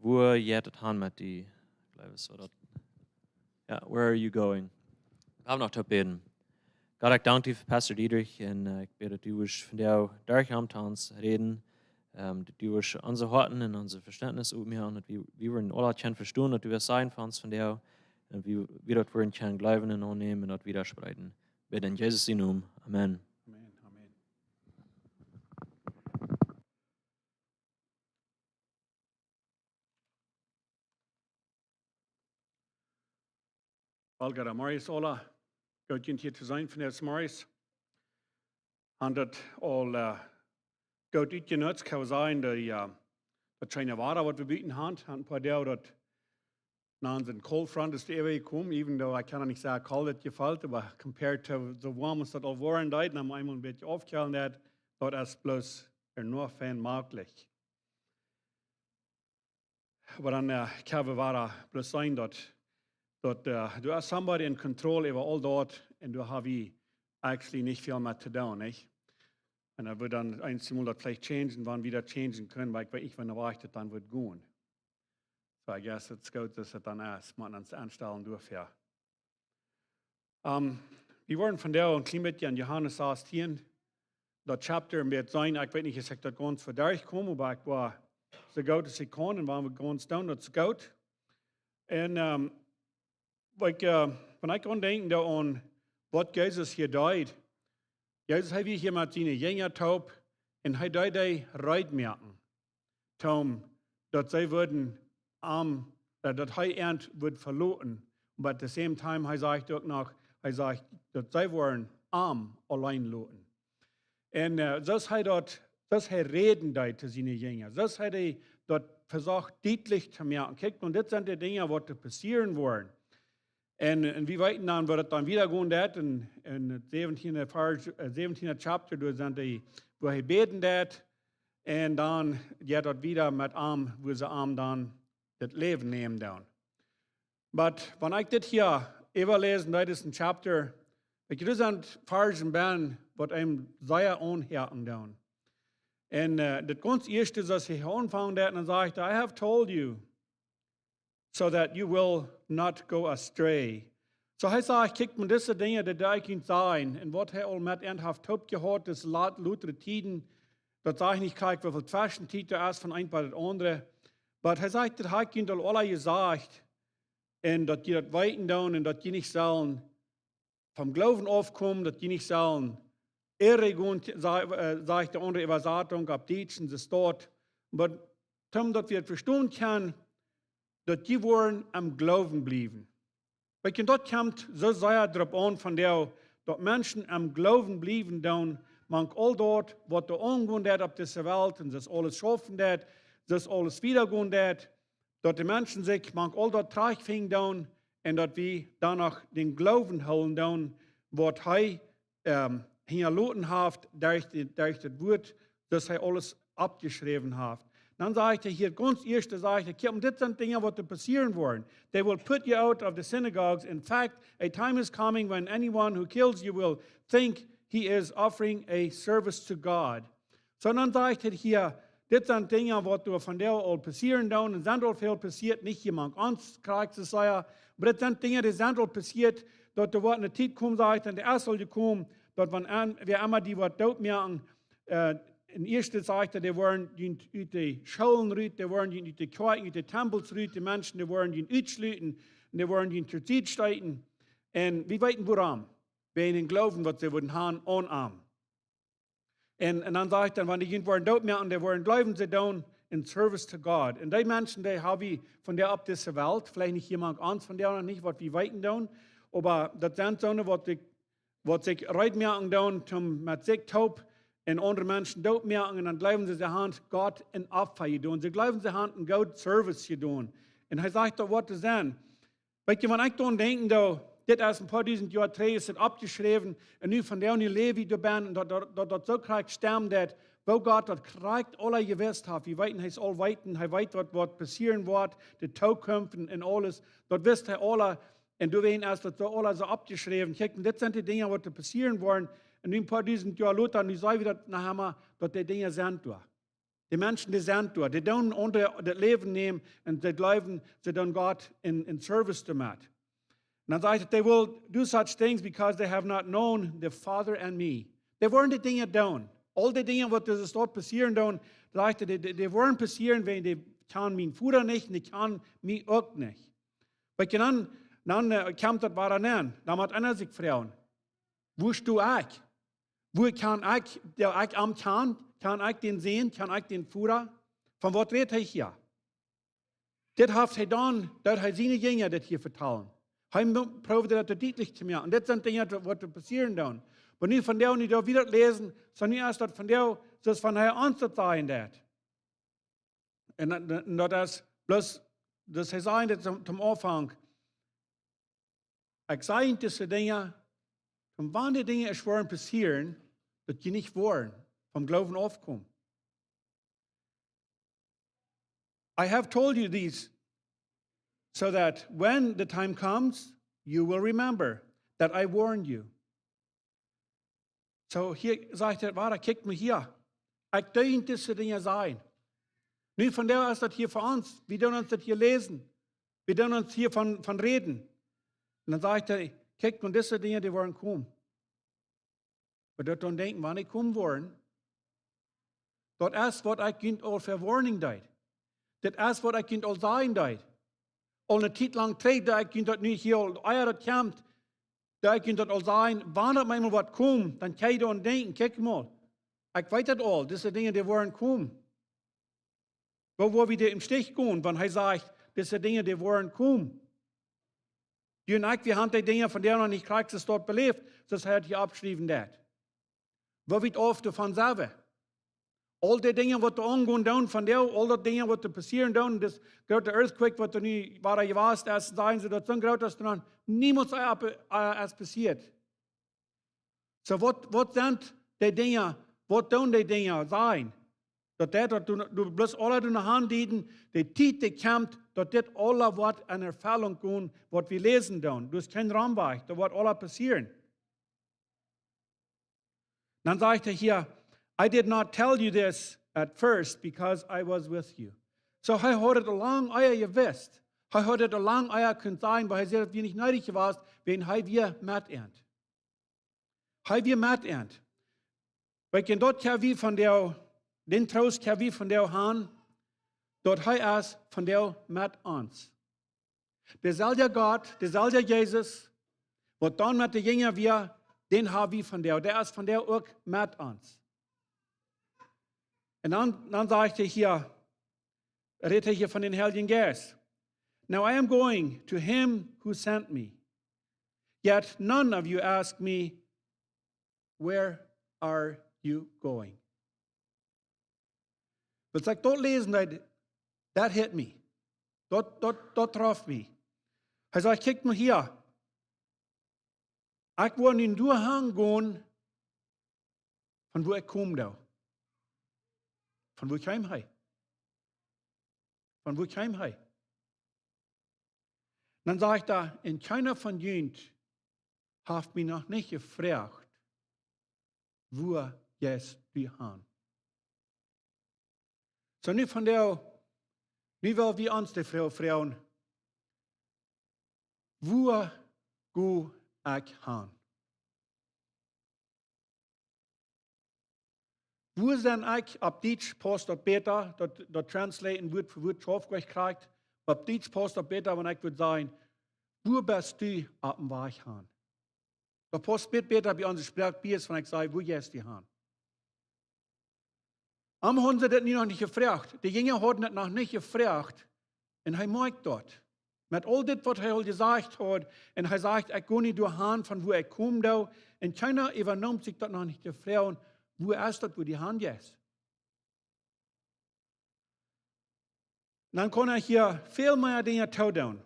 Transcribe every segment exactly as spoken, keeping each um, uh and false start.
Wua jeit et han met die? Ekj jleew, soo daut, jo, where are you going? Wie haben noch to bäden. Gott, ekj dank die fa Pastor Diedrich un, äh, ekj bäd, daut du wurscht vondoag derch am to ons räden, ähm, daut du wurscht onse Hoaten un onse Vestentnis opmoaken, daut wie, wie wudden aula kjennen vestonen, waut du west sajen fa ons vondoag, un wie, wie daut wudden kjennen jleewen un aunnämen un daut wieda spreeden. Bäd en Jesus sienen Nomen. Amen. Amen, amen. Well, goodemorjes aula. Goot junt hia to seenen vondoag zemorjes. Wie haben daut aul, äh, goot utjenutzt, kaun wie sajen, daut, jo, daut scheene Wada, waut wie buten haben, haben een poa Doag daut, nu, een cold front es doa äwa jekomen, even though ekj kaun nich sajen, ekj haud et jefeelt, oba compared to the warm es daut aul woaren deed, dan eemol een bät aufkjeelen deed, daut es bloos ea noch fein maklich. Oba dan, äh, kaun wie wada bloos seenen daut, daut, äh, doa es somebody in control äwa aul daut un doa hab wie actually nich väl met to doonen, nich? Un daut woat dan eenjemol daut veleicht changen, wan wie daut changen kjennen, oba ekj weet nich, wanea daut dan woat gonen. So, I guess it's good daut et dan es, mau ons aunstalen doafäa. Ähm, wie woaren vondoag een kjlien bät en Johanes sastieen, daut Chapter een bät seenen. Ekj weet nich, aus ekj daut gaunz verderch kom, oba ekj woa soo goot aus ekj kaun, un wan wie gaunz doonen, daut es goot. Un, ähm, wan ekj, äh, wan ekj aun denkj doaraun, waut Jesus hia deed, Jesus, hee wia hia met siene Jinja toop un hee deed dee reed moaken, toom, daut see wudden am, äh, daut hee an wudd veloten. But at the same time, hee sajcht uk noch, hee sajcht, daut see wudden am auleen loten. Un, äh, soo aus hee daut, soo aus hee räden deed to siene Jinja, soo aus hee dee daut vesocht dietlich to moaken. Kjikj, un dit sent de Dinja, waut doa passieren woaren. Un, un wie weeten dan, woo daut dan wieda gonen deed. En, en daut säwentiende Varsch, äh, säwentiende Chapter, doa sent dee, wua hee bäden deed. Un dan jeit daut wieda met am, wua see am dan daut Läwen nämen doonen. But wan ekj dit hia äwaläsen, daut es een Chapter, weet jie, doa sent Varschen bie, waut eenem sea aunhakjen doonen. Un, äh, daut gaunz ieeschte, soo aus hee aunfangen deed, dan sajcht hee, "I have told you, so that you will not go astray." So hee sajcht, kjikj mau, dise Dinja, dee doo ekj junt sajen, un waut hee aul met an haft toop jehaut, dise lat-, lotre Tieden, daut saj ekj nich krakjt, woo väl Tweschentiet doa es von eent bat daut aundre. But hee sajcht, daut hab ekj junt aul aula jesajcht, un daut jie daut weeten doonen, un daut jie nich sellen vom Gloowen aufkomen, daut jie nich sellen irre gonen, sa-, äh, sajcht de aundre Äwasatunk opp Dietsch, un see steit, oba toom daut wie et vestonen kjennen, daut jie woaren aum Gloowen bliewen. Weet jie, daut kjemt soo sea doaropp aun vondoag, daut Menschen aum Gloowen bliewen doonen, mank aul daut, waut doa aungonen deit opp dise Welt, un daut aules schaufen deit, daut aules wieda gonen deit, daut de Menschen sikj mank aul daut trigjfinjen doonen, un daut wie dan noch dän Gloowen hoolen doonen, waut hee, ähm, hinjaloten haft derch de, derch daut Wuat, daut hee aules oppjeschräwen haft. Dan sajcht hee hia gaunz ieescht, sajcht hee, kjikj mau, dit sent Dinja, waut doa passieren woaren. "They will put you out of the synagogues. In fact, a time is coming when anyone who kills you will think he is offering a service to God." So, dan sajcht hee hia, dit sent Dinja, waut doa vondoag aul passieren doonen, un sent aul väl passieet, nich hia mank ons, krakjt soo sea, oba dit sent Dinja, dee sent aul passieet, daut doa woat eene Tiet komen, sajcht hee, un dee es aul jekomen, daut wan een, wäa emma die woat dootmoaken, äh, en ieeschte sajcht hee, dee woaren junt ut de Schoolen rut, dee woaren junt ut de Kjoakjen, ut de Tempels rut, de Menschen, dee woaren junt utschluten, un dee woaren junt tosied steeten. Un wie weeten wuarom. Wäajen dän Gloowen, waut see wudden haben aun am. Un, un dan sajcht hee dan, wan dee junt woaren dootmoaken, dee woaren jleewen, see doonen een service to God. Un dee Menschen, dee hab wie vondoag opp dise Welt, veleicht nich hia mank ons vondoag noch nich, waut wie weeten doonen, oba daut sent soone, waut sikj, waut sikj reed moaken doonen, toom met sikj toop un aundre Menschen dootmoaken, un dan jleewen see, see haben Gott een Opfa jedonen. See jleewen, see haben een gooden Service jedonen. Un hee sajcht, daut woat soo sennen. Weet jie, wan ekj dan denkj, daut dit es een poa dusent Joa trigj es dit oppjeschräwen, un nu vondoag läw wie doa bie, un daut, daut, daut, daut soo krakjt stemt, daut, woo Gott daut krakjt aula jewist haft. Wie weeten, hee es aulweetend, hee weet, waut, waut passieren woat, de Tookunft un, un aules. Daut wist hee aula, un doawäajen es daut soo aula soo oppjeschräwen. Kjikj, un dit sent de Dinja, waut doa passieren woaren. Un nu een poa dusent Joa lota, nu saj wie daut noch emol, daut dee Dinja sent doa. De Menschen, dee sent doa, dee doonen aundre daut Läwen nämen un dee jleewen, see doonen Gott en, en Service doamet. Un dan sajcht et: "They will do such things because they have not known the Father and me." Dee woaren de Dinja doonen. Aul de Dinja, waut doa passieren doonen, sajcht et, dee, dee, dee woaren passieren, wiels dee kjanen mienen Voda nich un dee kjanen mie uk nich. Oba dan, dan, äh, kjemt daut wada aun. Dan mott eena sikj froagen: Wua sto ekj? Wua kjan ekj, dee ekj am kjan, kjan ekj dän seenen, kjan ekj dän Voda? Von waut rät hee hia? Dit haft hee dan, daut hee siene Jinja dit hia vetalen. Hee mo-, proowd daut dietlich to moaken. Un dit sent Dinja, waut doa passieren doonen. Oba nu vondoag, nu daut wie daut läsen, soo nu es daut vondoag, soo aus wan hee ons daut sajen deed. Un, un, un daut es bloos, daut hee sajcht daut toom, toom Aunfank: "Ekj saj junt dise Dinja, un wan dee Dinja ieescht woaren passieren, daut jie nich woaren vom Gloowen aufkomen." "I have told you these, so that when the time comes, you will remember that I warned you." Soo, hia sajcht hee wada: "Kjikjt mau hia. Ekj deed junt dise Dinja sajen." Nu vondoag es daut hia fa ons. Wie doonen ons daut hia läsen. Wie doonen ons hia von, von räden. Un dan sajcht hee: "Kjikjt mau, dise Dinja, dee woaren komen." Oba daut dan denkjen, wan dee komen woaren, daut es waut ekj junt aul vewoarnen deed. Dit es waut ekj junt aul sajen deed. Aul eene Tiet lang trigj, daut ekj junt daut nu hia aul, ea daut kjemt, daut ekj junt daut aul sajen, wan daut mau emol woat komen, dan kjenn jie dan denkjen: "Kjikj mau, ekj weet daut aul, dise Dinja, dee woaren komen." Woo woa wie dee em Stich gonen, wan hee sajcht, dise Dinja, dee woaren komen? Du un ekj, wie haben dee Dinja vondoag noch nich krakjt soo doa beläft, soo aus hee daut hia oppschriewen deed. Woo wiet auf doavon sent wie? Aul dee Dinja, waut doa aungonen doonen vondoag, aul dee Dinja, waut doa passieren doonen, dis groote Earthquake, waut doa nu wada jewast es, sajen see, daut es soo groot aus doa noch niemols ea opp, ea es passieet. Soo, waut, waut sent dee Dinja, waut doonen dee Dinja sajen? Daut deit, daut du, du bloos aula doa no han dieden, de Tiet, dee kjemt, daut dit aula woat en Erfellunk gonen, waut wie läsen doonen. Daut es kjeen Romwajch, daut woat aula passieren. Dan sajcht hee hia: "I did not tell you this at first because I was with you." Soo, hee haud et aul lang ea jewist. Hee haud et aul lang ea kunt sajen, oba hee säd, daut wia nich needich jewast, wiels hee wia met an. Hee wia met an. Weet jie, daut kjenn wie vondoag, dän Troost kjenn wie vondoag han, daut hee es vondoag met ons. Deeselwja Gott, deeselwja Jesus, waut dan met de Jinja wia, dän ha wie vondoag. Dee es vondoag uk met ons. Un dan, dan sajcht hee hia, rät hee hia von dän Heiljen Jeist. "Now I am going to him who sent me. Yet none of you ask me, 'Where are you going?'" Wiels ekj daut läsen deed, that hit me. Daut, daut, daut trof mie. Hee sajcht: "Kjikjt mau hia. Ekj woa nu doa han gonen, von wua ekj komen doo." Von wua kjeem hee? Von wua kjeem hee? Dan sajcht hee: "Un kjeena von junt haft mie noch nich jefroacht: 'Wua jeist du han?'" Soo, nu vondoag, nu well wie ons de Froag froagen: Wua go ekj han? Wua sie ekj, opp Dietsch pausst daut bäta, daut, daut translaten Wuat fa Wuat schauft nich krakjt, opp Dietsch pausst daut bäta, wan ekj wudd sajen: "Wua best du oppem Wajch han?" Daut pausst bät bäta bie onse Sproak, bie es, wan ekj saj: "Wua jeist du han?" Am hauden see daut nu noch nich jefroacht. De Jinja hauden daut noch nich jefroacht. Un hee moakjt daut. Met aul dit, waut hee aul jesajcht haud. Un hee sajcht: "Ekj go nu doa han, von wua ekj komen doo." Un kjeena äwanämt sikj daut noch nich to froagen: "Wua es daut, wua du han jeist?" Dan kaun ekj hia väl mea Dinja todoonen.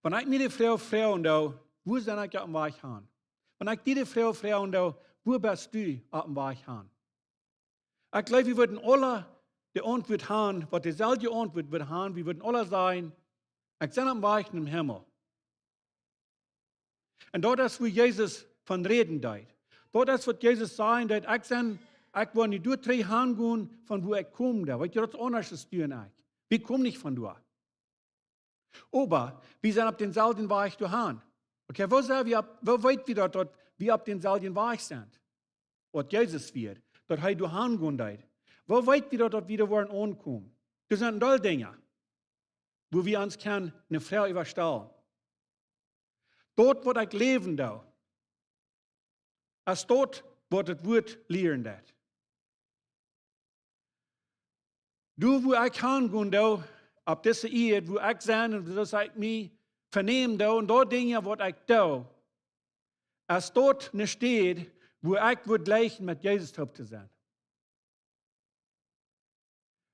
Wan ekj mie de Froag froagen doo: "Wua sie ekj oppem Wajch han?" Wan ekj die de Froag froagen doo: "Wua best du oppem Wajch han?" Ekj jleew, wie wudden aula de Auntwuat han, waut deeselwje Auntwuat wudd han, wie wudden aula sajen: "Ekj sie oppem Wajch nom Himmel." Un daut es, wua Jesus von räden deed. Daut es, waut Jesus sajen deed: "Ekj sie Ekj woa nu doa trigj han gonen von wua ekj kom, doa. Weetst, daut es aundasch aus du un ekj. Wie komen nich von doa. Oba wie sent opp dänselwjen Wajch doa han. Okay, woo sent wie opp, woo weet wie daut, daut wie opp dänselwjen Wajch sent? Waut Jesus wia, daut hee doa han gonen deed. Woo weet wie daut, daut wie doa woaren aunkomen? Doa sent een Deel Dinja, wua wie ons kjennen eene Froag äwa stalen. Daut waut ekj läwen doo, es daut waut daut Wuat lieren deit? Doa wua ekj han gonen doo, opp dise Ieed, wua ekj sie un soo aus ekj mie venämen doo un daut Dinja waut ekj doo, es daut eene Städ wua ekj wudd jleichen met Jesus toop to sennen?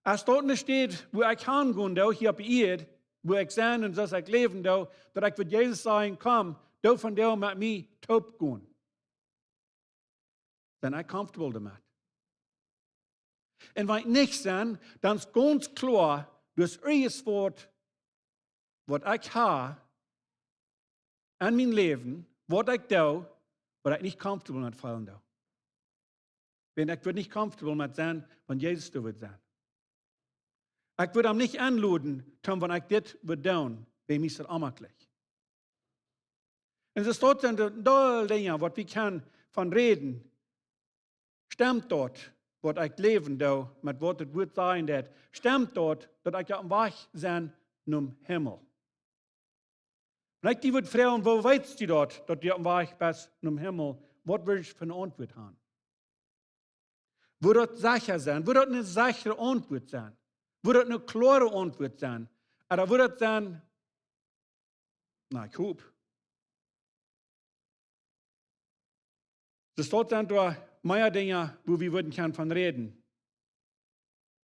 Es daut eene Städ wua ekj han gonen doo hia opp de Ieed, wua ekj sie un soo aus ekj läwen doo, daut ekj wudd Jesus sajen: "Komm, doo vondoag met mie toop gonen"? Sie ekj comfortable doamet? Un wan ekj nich sie, dan es gaunz kloa, daut irjentwaut waut ekj hab en mien Läwen, waut ekj doo, waut ekj nich comfortable met feelen doo. Wiels ekj wudd nich comfortable met sennen, wan Jesus doa wudd sennen. Ekj wudd am nich enloden, toom wan ekj dit wudd doonen, wiels mie es daut onjemakjlich. Un soo es daut dan de, de Dinja waut wie kjennen von räden. Stemt daut waut ekj läwen doo met waut daut Wuat sajen deit? Stemt daut daut ekj oppem Wajch sie nom Himmel? Wan ekj die wudd froagen: "Woo weetst du daut, daut du oppem Wajch best nom Himmel?" Waut wudd ekj fa eene Auntwuat haben? Wudd daut secha sennen? Wudd daut eene sechre Auntwuat sennen? Wudd daut eene kloare Auntwuat sennen? Ooda wudd daut sennen: "Na, ekj hop"? Soo es daut dan doa mea Dinja wua wie wudden kjennen von räden.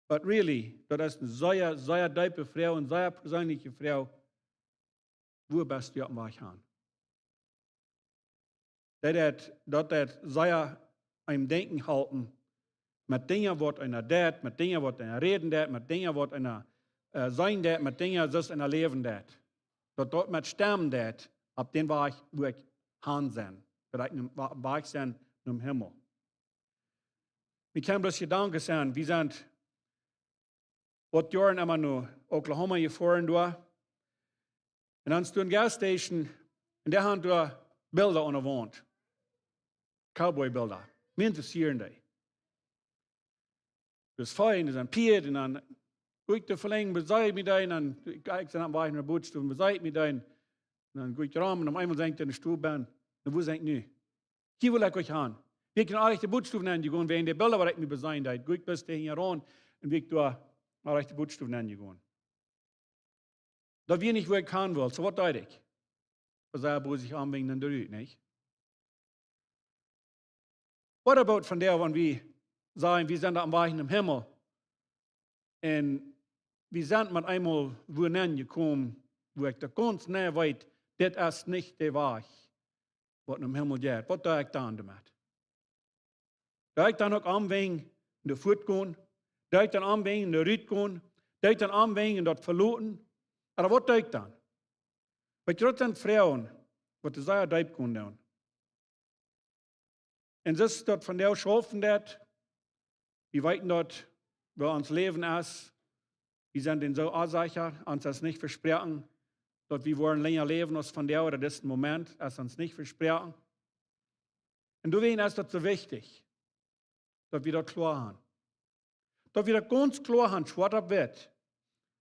But really, daut es eene sea, sea deepe Froag, eene sea perseenelje Froag. Wua best du oppem Wajch han? Daut, daut, daut sea aum Denkjen halpen met Dinja waut eena deit, met Dinja waut eena räden deit, met Dinja waut eena, äh, seenen deit, met Dinja soo aus eena läwen deit. Daut daut met stemmen deit opp dän Wajch wua ekj han sie, daut ekj oppem Wa-, Wajch sie nom Himmel. Ekj kaun bloos Jedanken sennen, wie sent waut Joaren emma no Oklahoma jefoaren doa. Un dan es doa eene gas station, un dee haud doa Bilda aun de Waunt. Cowboy Bilda. Mie interessieren dee. Daut es fein, daut sent Pieed, un dan go ekj doa velenjd, beseeh mie dee, un dan, ekj, ekj sie aum Wajch no de Bootsstow, beseeh mie dee, un dan go ekj rom, un opp eemol sie ekj en de Stow benn, un wua sie ekj nu? Hia well ekj uk han. Wie kjennen aule de Bootsstow aungonen, wäajen de Bilda waut ekj mie beseenen deed, go ekj bloos doa hinjaraun, un wie kjennen aule de Bootsstow aungonen. Daut wia nich wua ekj han wull, soo waut deed ekj? Daut wia, wua ekj aunfunk, dan doa rut, nich? What about vondoag, wan wie sajen, wie sent oppem Wajch nom Himmel? Un wie sent met eemol wua nenjekomen, wua ekj de gaunz nä weet, dit es nich de Wajch waut nom Himmel jeit. Waut doo ekj dan doamet? Doo ekj dan uk aunwenjen doa fuat gonen? Doo ekj dan aunwenjen doa rut gonen? Doo ekj dan aunwenjen daut veloten? Ooda waut doo ekj dan? Weetst, daut sent Froagen waut sea deep gonen doonen. Un soo es daut vondoag schaufen daut, wie weeten daut, woo ons Läwen es, wie sent dan soo onsecha, ons es nich vesproaken, daut wie woaren lenja läwen aus vondoag ooda disen Moment, es ons nich vesproaken. Un doawäajen es daut soo wichtich, daut wie daut kloa han. Daut wie daut gaunz kloa han, schwoat opp witt.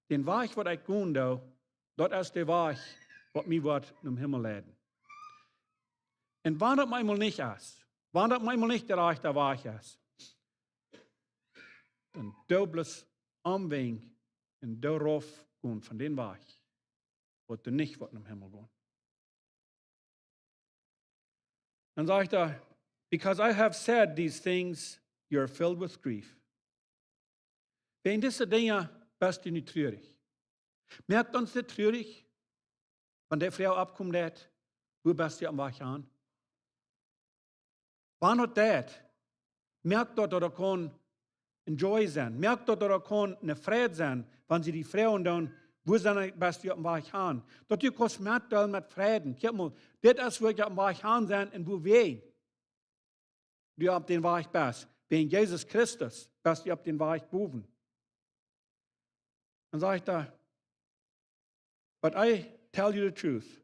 Dän Wajch waut ekj gonen doo, daut es de Wajch waut mie woat nom Himmel leiden. Un wan daut mau eemol nich es, wan daut mau eemol nich de rajchte Wajch es, dan doo bloos aunwenjen un doo rauf gonen von dän Wajch, waut doa nich woat nom Himmel gonen. Dan sajcht hee: "Because I have said these things, you are filled with grief." Wäajen dise Dinja best du nu trurich. Moakt ons dit trurich, wan de Froag oppkomen deit: "Wua best du oppem Wajch han?" Wan daut deit, moakt daut, daut et kaun een joy sennen. Moakt daut, daut et kaun eene Freid sennen, wan see die froagen doonen: "Wua sent, best du oppem Wajch han?" Daut du kaust metdeelen met Freiden: "Kjikj mol, dit es wua ekj oppem Wajch han sie un wuawäajen du opp dän Wajch best." Wäajen Jesus Christus best du opp dän Wajch bowen. Dan sajcht hee: "But I tell you the truth.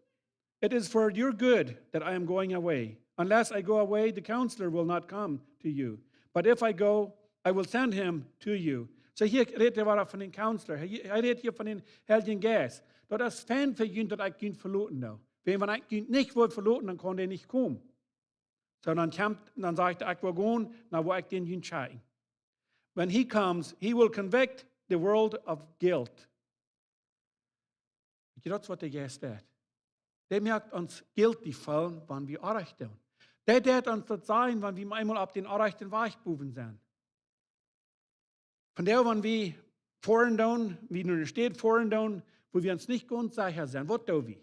It is for your good that I am going away. Unless I go away, the counselor will not come to you. But if I go, I will send him to you." Soo hia rät hee wada von dän Counselor. Hee, hee rät hia von dän Heiljen Jeist. "Daut es fein fa junt, daut ekj junt veloten doo. Wäajen wan ekj junt nich wudd veloten, dan kunn hee nich komen." Soo, dan kjemt, dan sajcht hee: "Ekj woa gonen, dan woa ekj dän junt schekjen. When he comes, he will convict the world of guilt." Weet jie, daut es waut de Jeist deit. Dee moakt ons guilty feelen, wan wie orrajcht doonen. Dee deit ons daut sajen, wan wie eemol opp dän orrajchten Wajch bowen sent. Vondoag, wan wie foaren doonen, wie no eene Staut foaren doonen, wua wie ons nich gaunz secha sent, waut doo wie?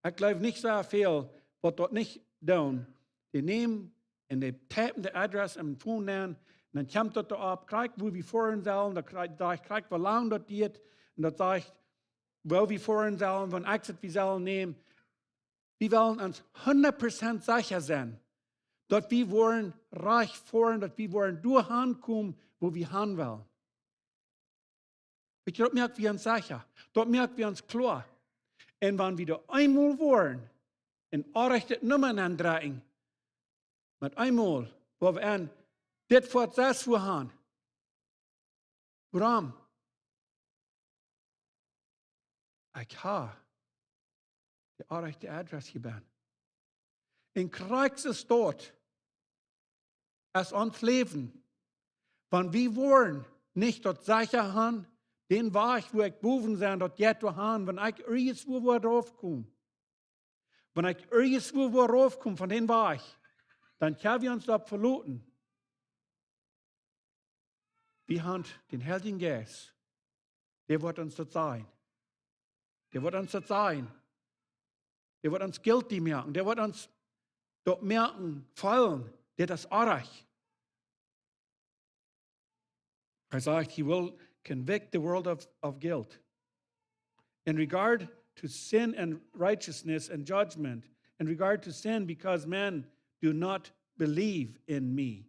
Ekj jleew nich soo väl, waut daut nich doonen. Dee nämen un dee typen de Adress em Phone aun, un dan kjemt daut doa opp, krakjt wua wie foaren sellen, daut krakjt, daut krakjt woo lang daut diat, un daut sajcht, wua wie foaren sellen, waut Exit wie sellen nämen. Wie wellen ons hundat Prozent secha sennen, daut wie woaren rajcht foaren, daut wie woaren doahan komen, wua wie han wellen. Weet jie, daut moakt wie ons secha. Daut moakt wie ons kloa. Un wan wie doa eemol woaren, een orrajchtet Numma aundrekjen, met eemol, wua wie aun dit Fort sest wua han. Wuarom? Ekj ha de orrajchte Adress jebuen. En krakjt soo es daut, es ons Läwen. Wan wie woaren nich daut secha han, dän Wajch, wua ekj bowen sie, daut jeit doahan, wan ekj irjentwua woa raufkomen. Wan ekj irjentwua woa raufkomen von dän Wajch, dan kjenn wie ons doaropp veloten. Wie han dän Heiljen Jeist, dee woat ons daut sajen. Dee woat ons daut sajen. Dee woat ons guilty moaken. Dee woat ons daut moaken feelen, dit es orrajcht. Hee sajcht, he will convict the world of, of guilt. In regard to sin and righteousness and judgment, in regard to sin, because men do not believe in me.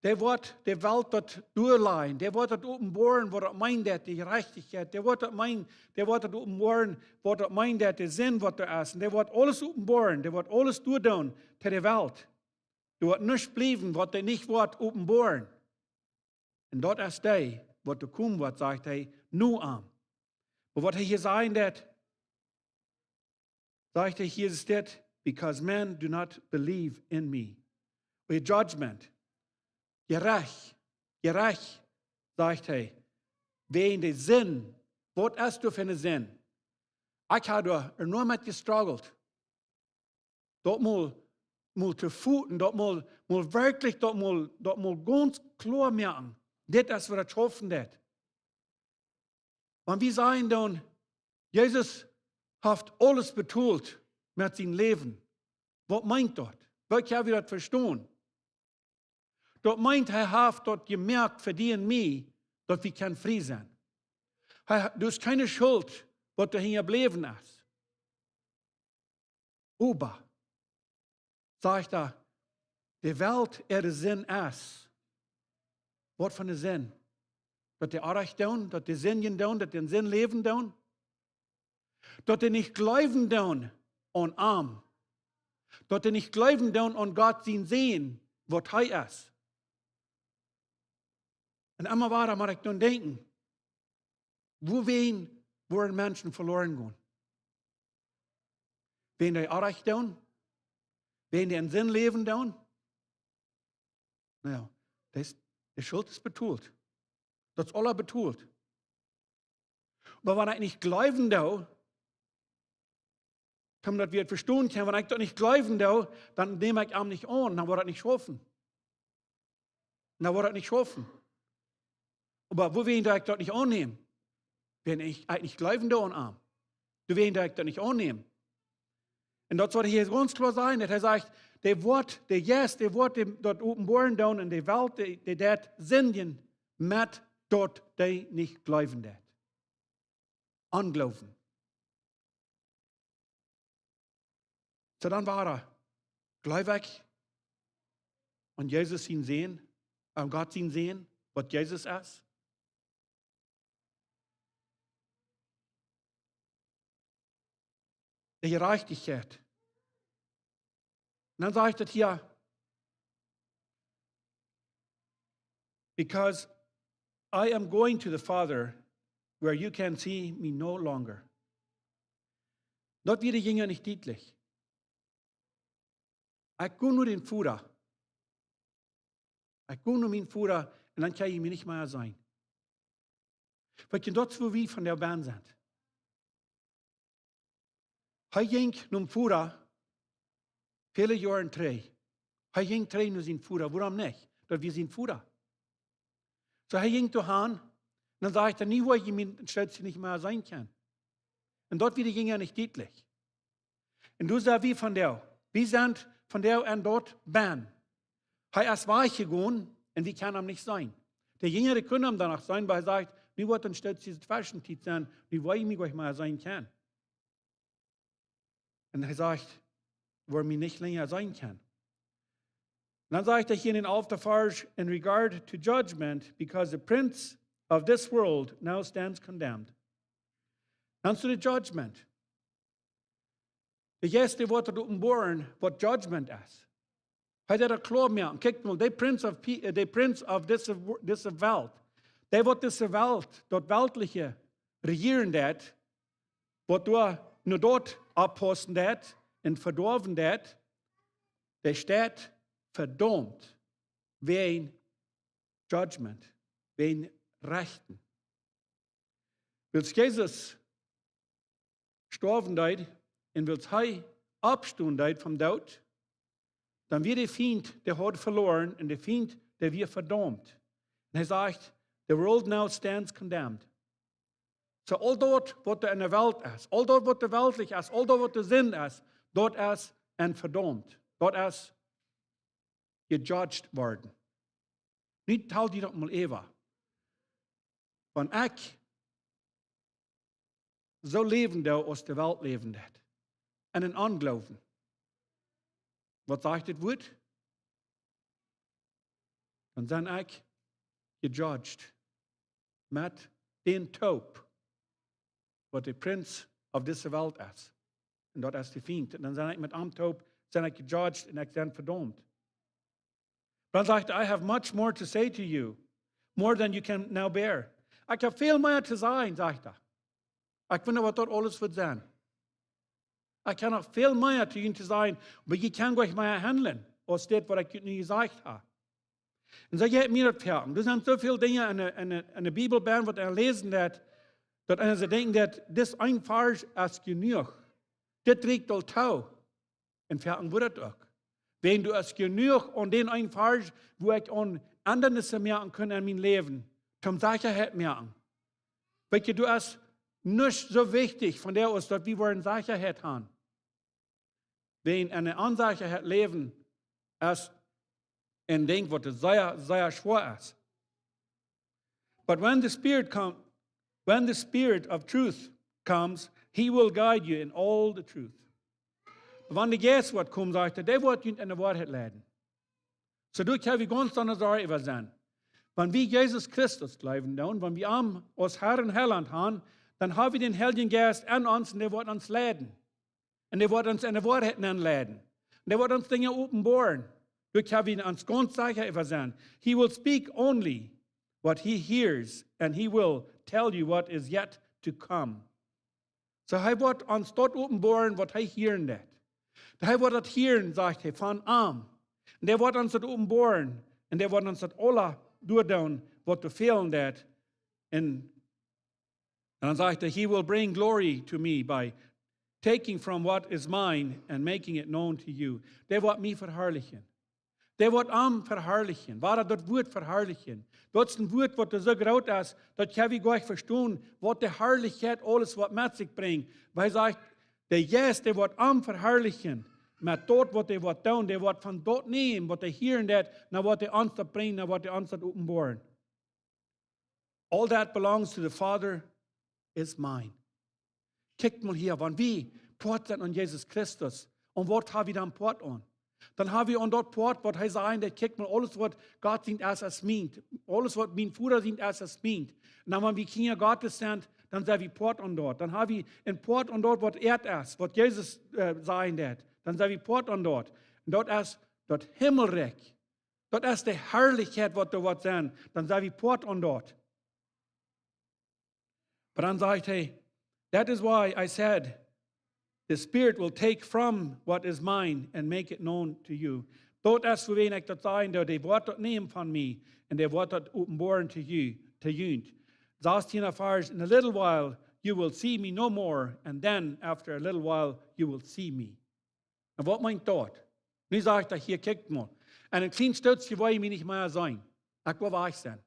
Dee woat de Welt daut doaliejen. Dee woat daut openboaren, waut daut meent, daut de Jerajchtichkjeit. Dee woat daut meenen, dee woat daut openboaren, waut daut meent, daut de Sind, waut doa es. Un dee woat aules openboaren. Dee woat aules doadoonen to de Welt. Doa woat nuscht bliewen, waut hee nich woat openboaren. Un daut es dee, waut doa komen woat, sajcht hee, no am. Oba waut hee hia sajen deit, sajcht hee hia, es dit: "Because men do not believe in me." Or judgment. Jerecht, jerecht, sajcht hee. Wäajen de Sind. Waut es daut fa eene Sind? Ekj ha doa enorm met jestruggelt. Daut mol, mol to foten, daut mol, mol werkjlich, daut mol, daut mol gaunz kloa moaken. Dit es waut daut schaufen deit. Wan wie sajen dan, Jesus haft aules betolt met sien Läwen. Waut meent daut? Woo kjenn wie daut vestonen? Daut meent, hee haft daut jemoakt fa die un mie, daut wie kjennen frie sennen. Hee, doa es kjeene Schult, waut doa hinjabläwen es. Oba, sajcht hee, de Welt äare Sind es. Waut fa eene Sind? Daut dee orrajcht doonen, daut dee sindjen doonen, daut dee en Sind läwen doonen. Daut dee nich jleewen doonen aun am. Daut dee nich jleewen doonen aun Gott sien Sän, waut hee es. Un emma wada mott ekj dan denkjen, wuarom woaren Menschen veloren gonen? Wäajen dee orrajcht doonen? Wäajen dee en Sind läwen doonen? Na jo, daut es, de Schult es betolt. Daut es aula betolt. Oba wan ekj nich jleewen doo, kaun daut wie vestonen kjennen, wan ekj daut nich jleewen doo, dan näm ekj am nich aun, dan woat daut nich schaufen. Dan woat daut nich schaufen. Oba wuarom doo ekj daut nich aunnämen? Wan ekj, ekj nich jleewen doo aun am. Wuarom doo ekj daut nich aunnämen? Un daut es waut hee gaunz kloa sajcht, daut hee sajcht, dee woat, de Jeist, dee woat dee, daut openboaren doonen un de Welt, dee, dee deit sindjen met daut dee nich jleewen deit. Ongloowen. Soo dan wada, jleew ekj, aun Jesus sien Sän, aun Gott sien Sän, waut Jesus es. De Jerajchtichkjeit. Un dan sajcht et hia, because I am going to the Father where you can see me no longer. Daut wia de Jinja nich dietlich. Ekj go no dän Voda. Ekj go no mien Voda un dan kjenn jie mie nich mea seenen. Weetst, daut es wua wie vondoag sent. Hee jinkj nom Voda väle Joaren trigj. Hee jinkj trigj no sien Voda. Wuarom nich? Daut wia sien Voda. Soo hee jinkj doa han, un dan sajcht hee: "Nu woa jie mie en Stootje nich mea seenen kjennen." Un daut wia de Jinja nich dietlich. Un doa sent wie vondoag. Wie sent vondoag en daut bennen. Hee es wajchjegonen un wie kjennen am nich seenen. De Jinja kunnen am dan noch seenen, oba hee sajcht: "Nu woat en Stootje Tweschentiet sennen, nu woa jie mie nich mea seenen kjennen." Un hee sajcht: "Woa jie mie nich lenja seenen kjennen." Un dan sajcht hee hia en dän alften Varsch: "In regard to judgment, because the prince of this world now stands condemned." Dan to the judgment. De Jeist, dee woat daut openboaren, waut judgment es. Hee deit daut kloa moaken. Kjikj mol, de prince of, pe- eh, de prince of this, this Welt. Dee waut dise Welt, daut Weltliche, rejieren deit, waut doa no daut oppaussen deit un vedoawen deit, dee steit vedaumt wäajen judgment, wäajen Rechten. Wiels Jesus stoawen deed un wiels hee oppstonen deed vom Doot, dan wia de Fient, dee haud veloaren, un de Fient, dee wia vedaumt. Un hee sajcht: "The world now stands condemned." Soo aul daut waut doa en de Welt es, aul daut waut doa weltlich es, aul daut waut doa Sind es, daut es en vedaumt. Daut es jejudged worden. Nu tal die daut mol äwa. Wan ekj soo läwen doo aus de Welt läwen deit, en een Ongloowen, waut sajcht daut Wuat? Dan sie ekj jejudged met dän toop, waut de prince of dise Welt es. Un daut es de Fient. Un dan sie ekj met am toop, sie ekj jejudged un ekj sie vedaumt. Dan sajcht hee: "I have much more to say to you, more than you can now bear." Ekj hab väl mea to sajen, sajcht hee. Ekj weet nich, waut daut aules woat sennen. Ekj kaun noch väl mea to junt to sajen, oba jie kjennen nich mea handlen aus dit, waut ekj junt nu jesajcht hab. Un soo jeit mie daut foaken. Doa sent soo väl Dinja en de, en de, en de Bibel bennen, waut eena läsen deit, daut eena denkjt, daut dit een Varsch es jenuach. Dit rieekjt aul too. Un foaken woat daut uk. Wan du es jenuach aun dän een Varsch, wua ekj aun Endrungen moaken kaun en mien Läwen, toom Sechaheit moaken. Weetst, doa es nuscht soo wichtich von dee aus daut wie woaren Sechaheit haben. Wan en de Onsechaheit läwen es een Dinkj, waut sea, sea schwoa es. But when the Spirit come, when the Spirit of truth comes, he will guide you in all the truth. Wan de Jeist woat komen, sajcht hee, dee woat junt en de Woarheit leiden. Soo doa kjenn wie gaunz aundasch äwa sennen. Wan wie Jesus Christus jleewen doonen, wan wie am aus Herr un Heilaunt haben, dan haben wie dän Heiljen Jeist en ons un dee woat ons leiden. Un dee woat ons en de Woarheit nenleiden. Un dee woat ons Dinja openboaren. Doa kjenn wie ons gaunz secha äwa sennen. He will speak only what he hears, and he will tell you what is yet to come. Soo hee woat ons daut openboaren, waut hee hieren deit. Hee woat daut hieren, sajcht hee, von am. Un dee woat ons daut openboaren. Un dee woat ons daut aula doa doonen, waut to fälen deit. Un, un dan sajcht hee: "He will bring glory to me by taking from what is mine and making it known to you." Dee woat mie veharlichen. Dee woat am veharlichen. Woo daut Wuat veharlichen. Daut es een Wuat, waut soo groot es, daut kjenn wie nich vestonen, waut de Harlichkjeit aules waut met sikj brinjt. Hee sajcht, de Jeist, dee woat am veharlichen. Met daut, waut hee woat doonen, dee woat von daut nämen, waut hee hieren deit, no waut hee ons daut brinjt, no waut hee ons daut openboaren. All that belongs to the Father is mine. Kjikj mol hia, wan wie Poat sent aun Jesus Christus, aun waut haben wie dan Poat aun? Dan ha wie aun daut Poat, waut hee säd, daut: "Kjikj mol, aules waut Gott sient es, es mient. Aules waut mien Voda sient es, es mient." Un dan, wan wie Kjinja Gottes sent, dan sent wie Poat aun daut. Dan ha wie een Poat aun daut, waut Ieed es, waut Jesus, äh, säd, daut. Dan sent wie Poat aun daut. Un daut es daut Himmelrikj. Daut es de Harlichkjeit, waut doa woat sennen. Dan sent wie Poat aun daut. Oba dan sajcht hee: "That is why I said, the Spirit will take from what is mine and make it known to you." Daut es wuarom ekj daut saj, daut hee woat daut nämen von mie un hee woat daut openboaren to you, to junt. Sastieenda Varsch: "In a little while you will see me no more, and then after a little while you will see me." Un waut meent daut? Nu sajcht hee hia: "Kjikj mol, en een kjlien Stootje woa jie mie nich mea seenen. Ekj woa wajch sennen."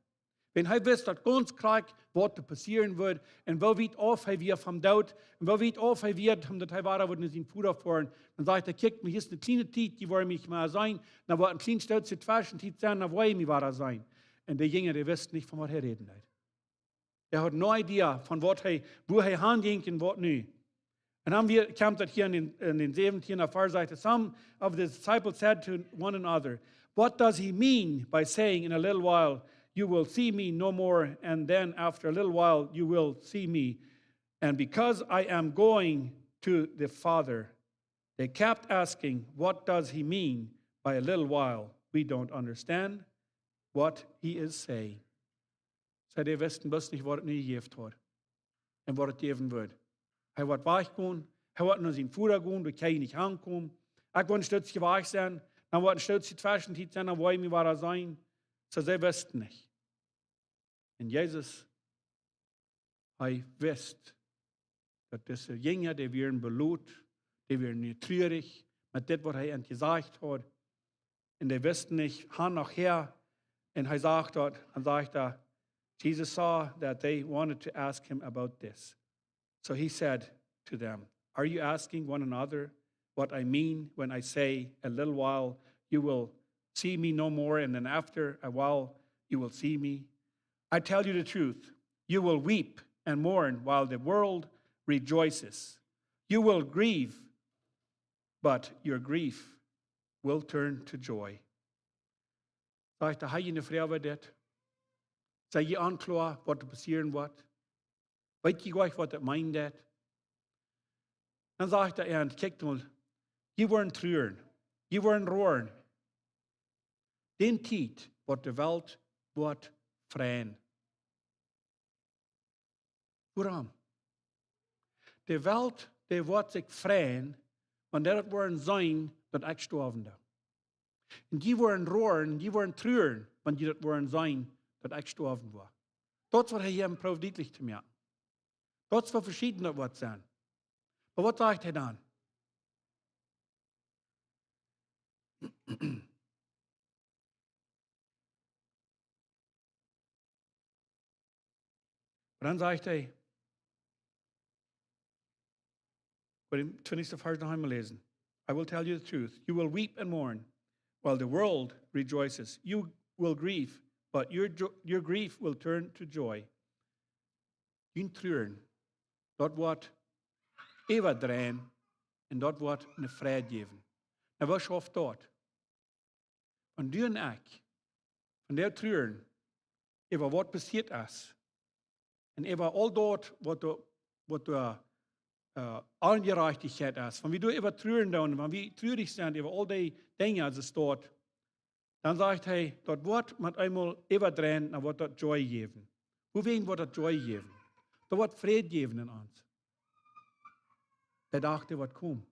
Wan hee wist daut gaunz krakjt, waut doa passieren wudd, un woo wiet auf hee wia vom Doot, un woo wiet auf hee wia, daut hee wada wudd no sienen Voda foaren, dan sajcht hee: "Kjikj mol, hia es eene kjliene Tiet, jie woaren mie nich mea seenen, dan woat een kjlien Stootje Tweschentiet sennen, dan woa jie mie wada seenen." Un de Jinja, dee wisten nich, von waut hee räden deed. Hee haud no idea von waut hee, wua hee han jinkj un waut nu. Un dan wia, kjemt daut hia en dän, en dän säwentieenden Varsch, sajcht hee: "Some of the disciples said to one another, 'What does he mean by saying, 'In a little while you will see me no more, and then after a little while you will see me'? And because I am going to the Father.'" They kept asking, "What does he mean by a little while? We don't understand what he is saying." See, dee wisten bloos nich, waut et nu jejäft haud un waut et jäwen wudd. Hee woat wajch gonen, hee woat no sienen Voda gonen, doa kjenn hee nich aunkomen. Ekj woa een Stootje wajch sennen, dan woat een Stootje Tweschentiet sennen, dan woa jie mie wada seenen. See, see wisten nich. Un Jesus, hee wist, daut dise Jinja, dee wieren belot, dee wieren nu trurich met dit, waut hee an jesajcht haud. Un dee wisten nich han noch häa. Un hee sach daut, un sajcht hee, Jesus saw that they wanted to ask him about this. So he said to them, "Are you asking one another what I mean when I say, 'A little while you will see me no more, and then after a while you will see me'? I tell you the truth, you will weep and mourn while the world rejoices. You will grieve, but your grief will turn to joy.'" Sajcht hee: "Hab jie eene Froag äwa dit? Sent jie onkloa, waut doa passieren woat? Weet jie nich, waut daut meenen deit?" Dan sajcht hee: "Un kjikj mol, jie woaren truren, jie woaren roaren. Dän Tiet woat de Welt woat freien." Wuarom? De Welt, dee woat sikj freien, wan dee daut woaren seenen, daut ekj stoawen doo. Un dee woaren roaren, dee woaren truren, wan dee daut woaren seenen, daut ekj stoawen woa. Daut es, waut hee hia prooft dietlich to moaken. Daut es, waut veschieden daut woat sennen. Oba waut sajcht hee dan? Dan sajcht hee, woa wie dän twintichsten Varsch noch eemol läsen. "I will tell you the truth. You will weep and mourn, while the world rejoices. You will grieve, but your jo-, your grief will turn to joy." Jun Truren, daut woat äwadreien un daut woat eene Freid jäwen. Nu, waut schauft daut? Wan du un ekj, wan wie truren äwa waut passieet es, un äwa aul daut, waut doa, waut doa, äh, Onjerajchtichkjeit es, wan wie doa äwa truren doonen, wan wie trurich sent äwa aul dee Dinja, aus et doa, dan sajcht hee, daut woat met eemol äwadreien, dan woat daut Joy jäwen. Wuawäajen woat daut Joy jäwen? Daut woat Fräd jäwen en ons. De Dach, dee woat komen.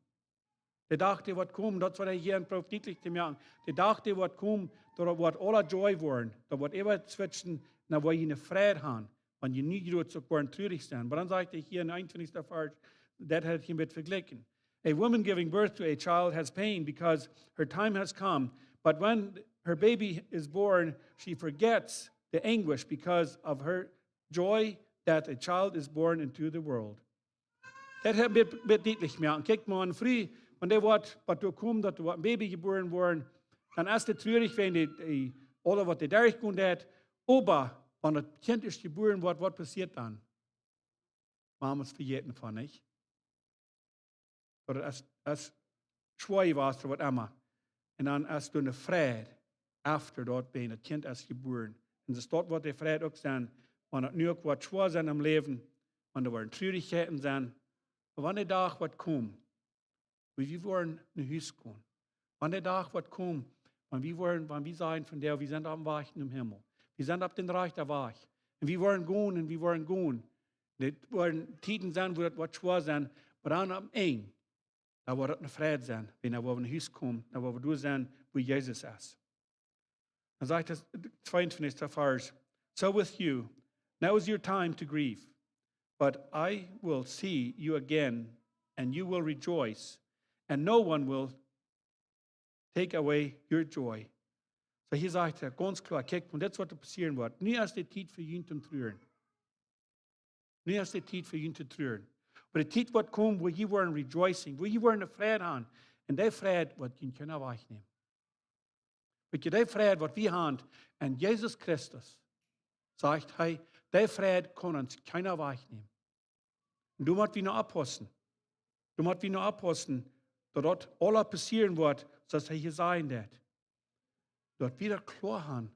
De Dach, dee woat komen, daut es, waut hee hia prooft dietlich to moaken. De Dach, dee woat komen, daut woat aula Joy woaren. Daut woat äwa switchen, dan woa jie eene Freid haben. Wan jie nich jrod soo woaren trurich sennen. Oba dan sajcht hee hia en eenuntwintichsten Varsch, daut haft hee een bät vejlikjt. "A woman giving birth to a child has pain because her time has come. But when her baby is born, she forgets the anguish because of her joy that a child is born into the world." Daut haft hee een bät, bät dietlich moaken. Kjikj mol, eene Fru, wan dee woat, waut doa kjemt, daut doa een Baby jebuaren woat, dan es dee trurich, wan dee, dee, aule waut dee derchgonen deit. Oba wan daut Kjint es jebuaren woat, waut passieet dan? Mamas vejäten von, nich? Ooda aus, aus schwoa wia ooda waut emma. Un dan es doa een Fräd, after daut, wan daut Kjint es jebuaren. Un soo woat de Fräd uk sennen, wan et nu uk waut schwoa sennen em Läwen, wan doa woaren Trurichkjeiten sennen, oba wan de Dach woat komen, wua wie woaren no Hus gonen, wan de Dach woat komen, wan wie woaren, wan wie sajen von: "Jo, wie sent oppem Wajch nom Himmel. Wie sent opp dän rajchten Wajch. Un wie woaren gonen, un wie woaren gonen." Dit woaren Tieden sennen, wua daut woat schwoa sennen, oba dan aum Enj, dan woat et een Fräd sennen, wan wie no Hus komen, dan woa wie doa sennen, wua Jesus es. Dan sajcht daut tweeuntwintichste Varsch: "So with you, now is your time to grieve, but I will see you again, and you will rejoice, and no one will take away your joy." Soo, hia sajcht hee gaunz kloa: "Kjikj, un dit es waut doa passieren woat. Nu es de Tiet fa junt to truren. Nu es de Tiet fa junt to truren. Oba de Tiet woat komen, wua jie woaren rejoicing, wua jie woaren Fräd haben. Un dee Fräd woat junt kjeena wajchnämen." Weet jie, dee Fräd, waut wie haben en Jesus Christus, sajcht hee, dee Fräd kaun ons kjeena wajchnämen. Un doa motten wie no oppaussen. Doa motten wie no oppaussen, daut daut aules passieren woat, soo aus hee hia sajen deed. Daut wie daut kloa haben,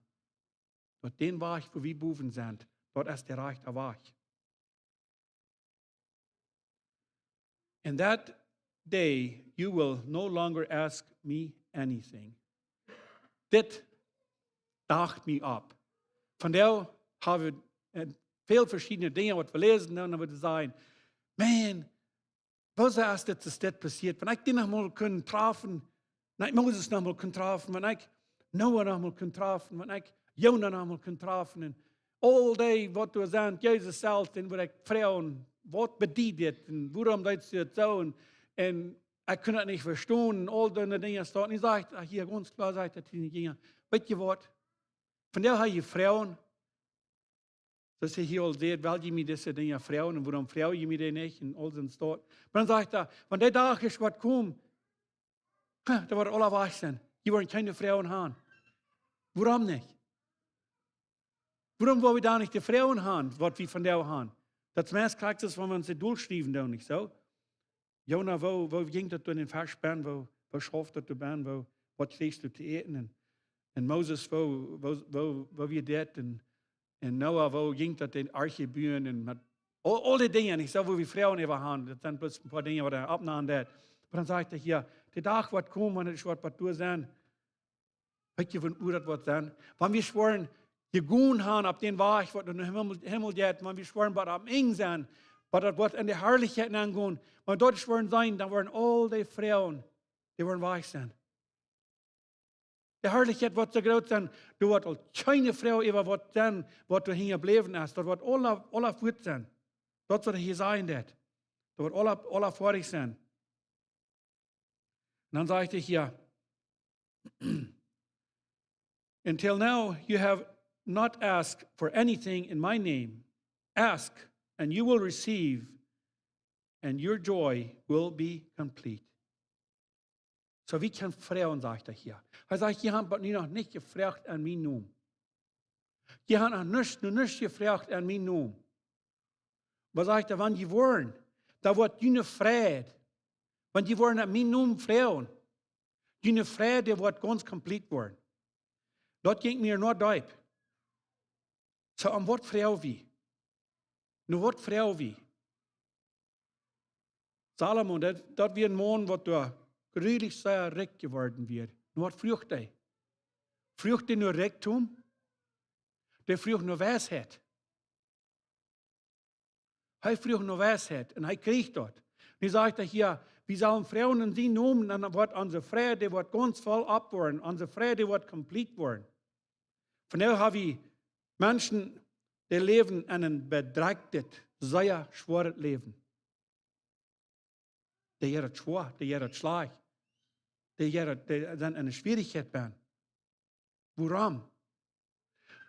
daut dän Wajch, wua wie bowen sent, daut es de rajchta Wajch. "In that day you will no longer ask me anything." Dit docht mie opp. Vondoag hab wie, äh, väl veschiedne Dinja, waut wie läsen, un dan woa wie sajen: "Man, woo es dit, es dit passieet? Wan ekj dee noch mol kunn träfen, wan ekj Moses noch mol kunn träfen, wan ekj Noah noch mol kunn träfen, wan ekj Jona noch mol kunn träfen, un aul dee, waut doa sent, Jesus selfst, un woa ekj froagen: Waut bediet dit? Un wuarom deist du dit soo?" Un, un ekj kunn daut nich vestonen, un aul dee Dinja stonen. Un hee sajcht, ah, hia gaunz kloa sajcht hee to de Jinja: "Weet jie waut? Vondoag hab jie Froagen, soo aus hee hia aul sajcht, well jie mie dise Dinja froagen, un wuarom froag jie mie dee nich?" Un aul soon Stoff. Oba dan sajcht hee: "Wan dee Dach es, woat komen, ha, dan woat aules wajch sennen. Jie woaren kjeene Froagen haben." Wuarom nich? Wuarom woa wie dan nich de Froagen haben, waut wie vondoag haben? Daut es meist krakjt soo, wan wie ons daut dolschriewen doonen, nich soo? Jona, woo, woo jinkj daut doa en dän Fesch benn, woo, woo schauft daut doa benn, woo, waut kjrieechst du to äten? Un, un Moses, woo, woo, woo, woo wia dit? Un, un Noah, woo jinkj daut, de Arche buen? Un met aul, aul dee Dinja, nich soo, wua wie Froagen äwa haben, daut sent bloos een poa Dinja, waut hee oppnämen deed. Oba dan sajcht hee hia: "De Dach woat komen, wan et woat, woat doa sennen." Weet jie, wan daut woat sennen? Wan wie woaren jegonen haben opp dän Wajch, waut no Himmel, Himmel jeit, wan wie woaren bie daut Enj sennen, waut daut woat en de Harlichkjeit aungonen, wan wie doa woaren sennen, dan woaren aul dee Froagen, dee woaren wajch sennen. De Harlichkjeit woat soo groot sennen, doa woat aul kjeene Froag äwa woat sennen, waut doa hinjabläwen es. Daut woat aules, aules fuat sennen. Daut es waut hee hia sajen deed. Daut woat aules, aules foadich sennen. Un dan sajcht hee hia: "Until now you have not asked for anything in my name. Ask, and you will receive, and your joy will be complete." Soo, wie kjennen froagen, sajcht hee hia. Hee sajcht: "Jie haben mie noch nich jefroacht en mienen Nomen. Jie haben noch nuscht, noch nuscht jefroacht en mienen Nomen." Oba sajcht hee: "Wan jie woaren, dan woat june Fräd, wan jie woaren en mienen Nomen froagen, june Fräd, dee woat gaunz komplett woaren." Daut jinkj mie no deep. Soo, om waut froag wie? No waut froag wie? Salomo, daut, daut wia een Maun, waut doa grulich sea rikj jeworden wia. No waut fruach hee? Fruach hee no Rikjdom? Hee fruach no Weisheit. Hee fruach no Weisheit un hee kjrieech daut. Nu sajcht hee hia, wie sellen froagen en sienen Nomen, dan woat onse Fräd, dee woat gaunz voll opp woaren, onse Fräd, dee woat komplett woaren. Vondoag hab wie Menschen, dee läwen en een bedrekjtet, sea schwoaret Läwen. Dee jeit et schwoa, dee jeit et schlajcht. Dee jeit et, dee sent en de Schwierichkjeit benn. Wuarom?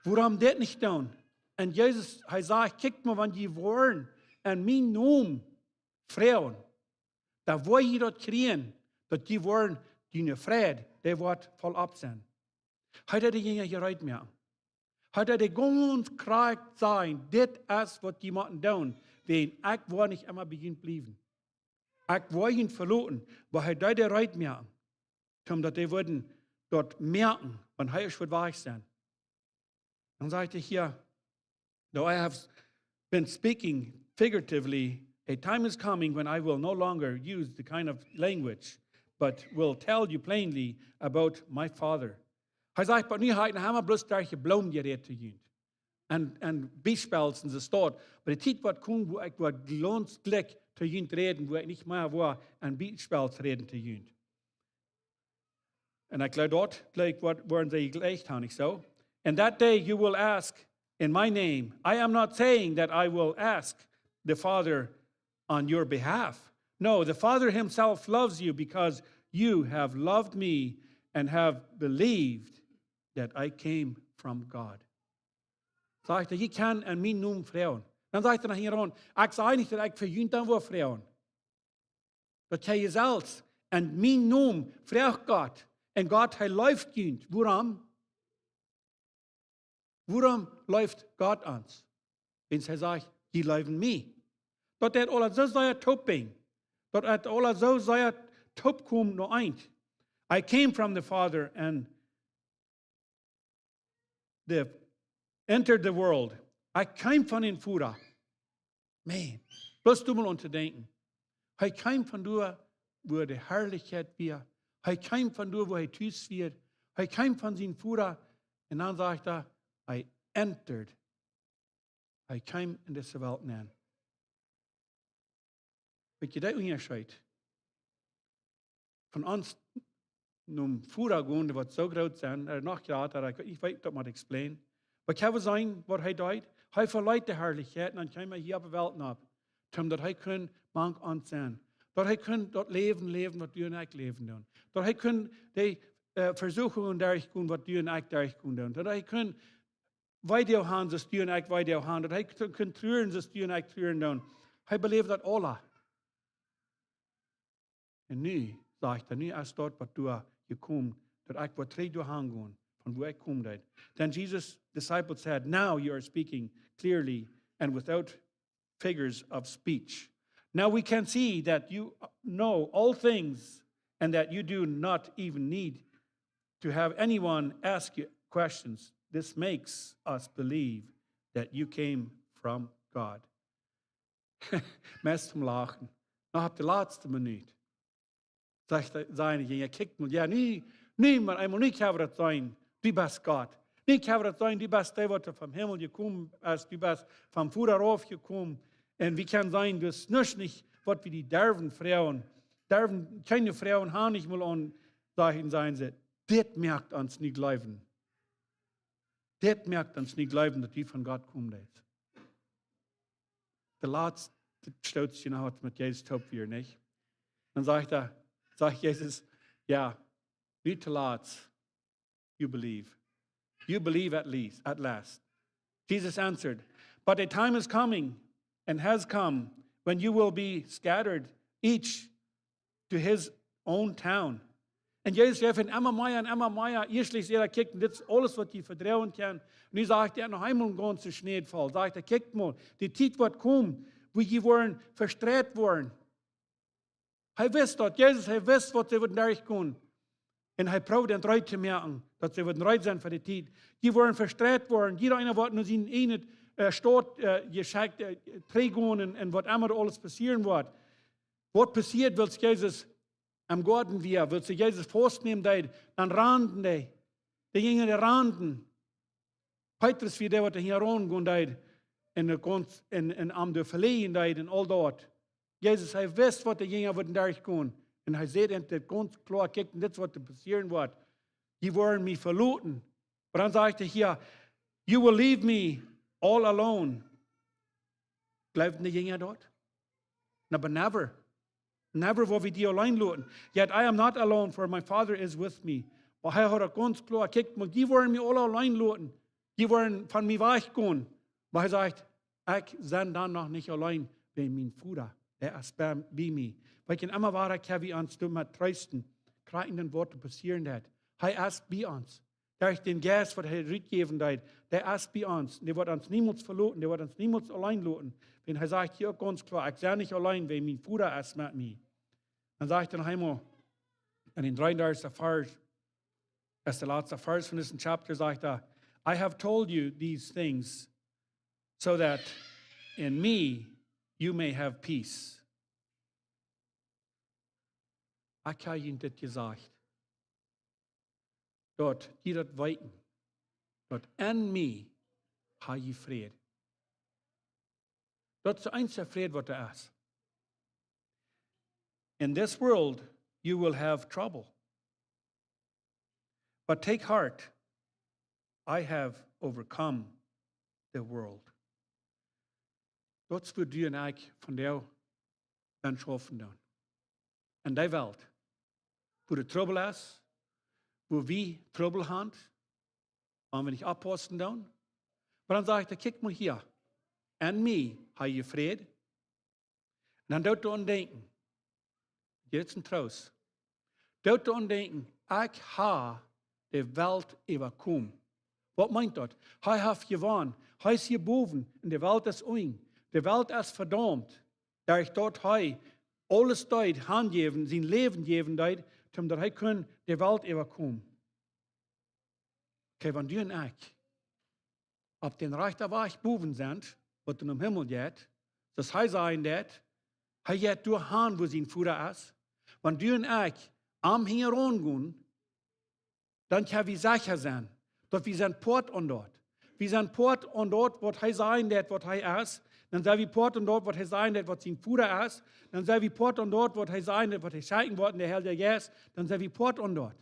Wuarom dit nich doonen? Un Jesus, hee sajcht: "Kjikj mol, wan jie woaren en mienen Nomen froagen, dan woa jie daut kjrieen, daut jie woaren, june Fräd, dee woat voll opp sennen." Hee deed de Jinja hia reed moaken. Hee deed dee gaunz krakjt sajen: "Dit es waut jie motten doonen, wiels ekj woa nich emma bie junt bliewen. Ekj woa junt veloten." Oba hee deed dee reed moaken, om daut dee wudden daut moaken, wan hee es wajch sennen. Dan sajcht hee hia, though I have been speaking figuratively, a time is coming when I will no longer use the kind of language, but will tell you plainly about my Father. Hee sajcht, oba nu hab ekj noch emma bloos derch de Bloom jerät to junt. En, en Biespels en de Staut. Oba de Tiet woat komen, wua ekj woa gaunz jlikj to junt räden, wua ekj nich mea woa en Biespels räden to junt. En ekj jleew daut, jleew ekj, woaren see jlikj han, nich soo? And that day you will ask in my name. I am not saying that I will ask the Father on your behalf. No, the Father himself loves you because you have loved me and have believed that I came from God. Sajcht hee, jie kjennen en mienen Nomen froagen. Dan sajcht hee no hinjaraun, ekj saj nich daut ekj fa junt dan woa froagen. Daut hee selfst en mienen Nomen froagt Gott. En Gott, hee leeft junt. Wuarom? Wuarom leeft Gott ons? Wiels hee sajcht, jie leewen mie. Daut deit aules soo sea toopbinjen. Daut deit aules soo sea toopkomen no eent. I came from the Father and the, entered the world. Ekj kjeem von dän Voda. Man, bloos doa mol aun to denkjen. Hee kjeem von doa, wua de Harlichkjeit wia. Hee kjeem von doa, wua hee tus wia. Hee kjeem von sienen Voda. En dan sajcht hee, I entered. Hee kjeem en dise Welt nenn. Weet jie, dee Unjascheet von ons nom Voda gonen, dee woat soo groot sennen, ea, noch jrata, ea, ekj weet nich, waut ekj mott explain. Oba ekj hab jeseenen, waut hee deed. Hee veleet de Harlichkjeit en dan kjeem hee hia opp de Welt nopp, toom daut hee kunn mank ons sennen. Daut hee kunn daut Läwen läwen, waut du en ekj läwen doonen. Daut hee kunn dee, ea, Vesuchungen derchgonen, waut du en ekj derchgonen doonen. Daut hee kunn Weedoag han, soo aus du en ekj Weedoag han. Daut hee kunn, kunn truren, soo aus du en ekj truren doonen. Hee beläwd daut aules. En nu, sajcht hee, nu es daut, waut doa jekomen, daut ekj woa trigj doa han gonen, von wua ekj komen deed. Then Jesus' disciples said, now you are speaking clearly and without figures of speech. Now we can see that you know all things and that you do not even need to have anyone ask you questions. This makes us believe that you came from God. Meist toom Lachen. Noch opp de latste Minut. Sajcht hee, säden de Jinja, kjikj mol, jo, nu, nu, mau eemol, nu kjenn wie daut seenen, du best Gott. Nu kjenn wie daut seenen, du best dee, waut vom Himmel jekomen es, du best vom Voda rauf jekomen. En wie kjennen seenen, du hast nuscht nich, waut wie die derwen froagen, derwen kjeene Froagen han, nich mol aun, sajcht hee, säden see, dit moakt ons nu jleewen. Dit moakt ons nu jleewen, daut du von Gott komen deist. De latste Stootje noch waut met Jesus toop wia, nich? Dan sajcht hee, sajcht Jesus, jo, nu toolatst, you believe. You believe at least, at last. Jesus answered, but a time is coming and has come when you will be scattered, each to his own town. En Jesus jeft an emma mea en emma mea, ieeschtlich säd hee, kjikj, dit es aules, waut jie vedroagen kjennen. Nu sajcht hee noch eemol gaunz soo schnell voll. Sajcht hee, kjikj mol, de Tiet woat komen, wua jie woaren vestreit woaren. Hee wist daut, Jesus, hee wist, waut see wudden derchgonen. En hee proowd an reed to moaken, daut see wudden reed sennen fa de Tiet. Jie woaren vestreit woaren, jieda eena woat no siene eejne, ea, Staut, ea, jeschekjt, ea, trigjgonen en, en waut emma aules passieren woat. Waut passieed, wiels Jesus em Goaden wia, wiels see Jesus faustnämen deeden, dan randen dee. De Jinja, dee randen. Petrus wia dee, waut doa hinjaraun gonen deed, en de Kunst, en, en am doa veleiden deed, en aul daut. Jesus, hee wist, waut de Jinja wudden derchgonen. En hee säd an gaunz kloa, kjikj, dit es, waut passieren woat. Jie woaren mie veloten. Oba dan sajcht hee hia, you will leave me all alone. Jleewden de Jinja daut? No, but never. Never woa wie die auleen loten. Yet I am not alone, for my Father is with me. Oba hee haud daut gaunz kloa, kjikj mol, jie woaren mie aula auleen loten. Jie woaren von mie wajchgonen. Oba hee sajcht, ekj sie dan noch nich auleen, wiels mien Voda, dee es bie, bie mie. Wiels emma wada kjenn wie ons doamet treesten, kjrieen dan, waut passieren woat. Hee es bie ons. Derch dän Jeist, waut hee rutjäwen deed, dee es bie ons. Dee woat ons niemols veloten, dee woat ons niemols auleen loten. Wiels hee sajcht hia uk gaunz kloa, ekj sie nich auleen, wiels mien Voda es met mie. Dan sajcht hee noch eemol en dän dreeundartichsten Varsch, As de latste Varsch von disen Chapter sajcht hee: "I have told you these things so that in me you may have peace." Ekj hab junt dit jesajcht, daut jie daut weeten, daut en mie ha jie Fräd. Daut es de eensje Fräd waut doa es. "In this world you will have trouble. But take heart, I have overcome the world." Daut es wua du un ekj vondoag aun schaufen doonen. En dee Welt, wua de Trubbel es, wua wie Trubbel haben, wan wie nich oppaussen doonen. Oba dan sajcht hee: "Kjikj mol hia, en mie ha jie Fräd." Un dan doot doaraun denkjen. Dit es een Troost. Doot doaraun denkjen, ekj hab de Welt äwakomen. Waut meent daut? Hee haft jewonnen. Hee es hia bowen un de Welt es unjen. De Welt es vedaumt, derch daut hee aules deed hanjäwen, sien Läwen jäwen deed, om daut hee kunn de Welt äwakomen. Okay, wan du un ekj opp dän rajchten Wajch bowen sent, waut nom Himmel jeit, soo aus hee sajen deed, hee jeit doa han, wua sien Voda es. Wan du un ekj am hinjaraun gonen, dan kjenn wie secha sennen, daut wie sent Poat aun daut. Wie sent Poat aun daut, waut hee sajen deed, waut hee es. Dan sent wie Poat aun daut, waut hee sajen deed, waut sien Voda es. Dan sent wie Poat aun daut, waut hee sajen deed, waut hee schekjen woat, un de Heilje Jeist. Dan sent wie Poat aun daut.